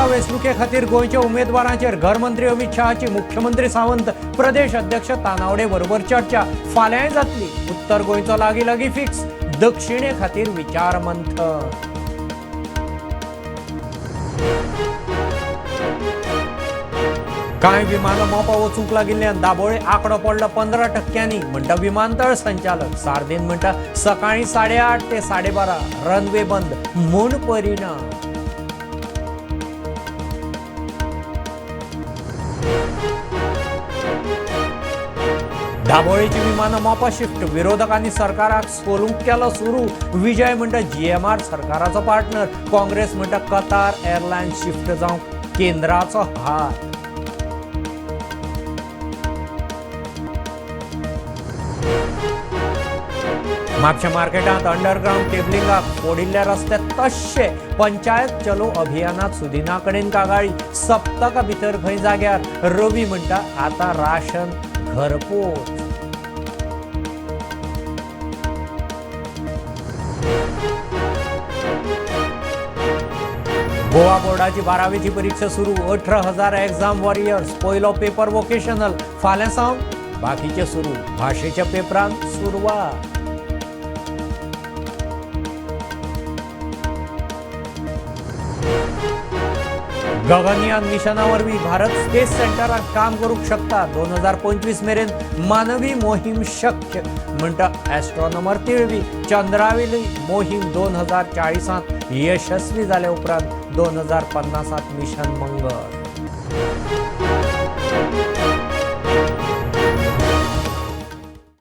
लोकसभा वेंचणुके खातीर गोंयच्या उमेदवारांचेर घरमंत्री अमित शहाची मुख्यमंत्री सावंत, प्रदेश अध्यक्ष तानावडे बरोबर चर्चा फाल्यांय जातली. उत्तर गोंयचो लागीं लागीं फिक्स, दक्षिणे खातीर विचार मंथन. कांय विमानां मोपा वचूंक लागिल्ल्यान दाबोळे आंकडो पडलो 15 टक्क्यांनी, म्हणटा विमानतळ संचालक. सार्दीन म्हणटा, सकाळीं 8:30 ते 12:30 रनवे बंद म्हूण परिणाम. दाबोळेची विमानां मोपा शिफ्ट, विरोधकांनी सरकाराक सोलूंक केलो सुरू. विजय म्हणटा, जीएमआर सरकाराचो पार्टनर. काँग्रेस म्हणटा, कतार एअरलायन्स शिफ्ट जावंक केंद्राचो हात. म्हापशें मार्केटांत अंडरग्रावंड केबलिंगाक फोडिल्ले रस्ते तश्शे. पंचायत चलो अभियानात सुदिना कडेन कागाळी, सप्तका भितर खंय जाग्यार. रवी म्हणटा, आतां राशन घरपोच. गोवा बोर्डाची 12वेची परीक्षा सुरू. 18,000 एक्झाम वॉरियर्स. पयलो पेपर वोकेशनल, फाल्यां सावन बाकीचे सुरू. भाशेच्या पेपरांक सुरवात. गगनयान मिशना वरवीं भारत स्पेस सेंटरात काम करूंक शकता. 2025 मेरेन मानवी मोहीम शक्य, म्हणटा एस्ट्रॉनॉमर तिळवी. चंद्रावेली मोहीम 2040त यशस्वी जाल्या उपरांत 2050त मिशन मंगळ.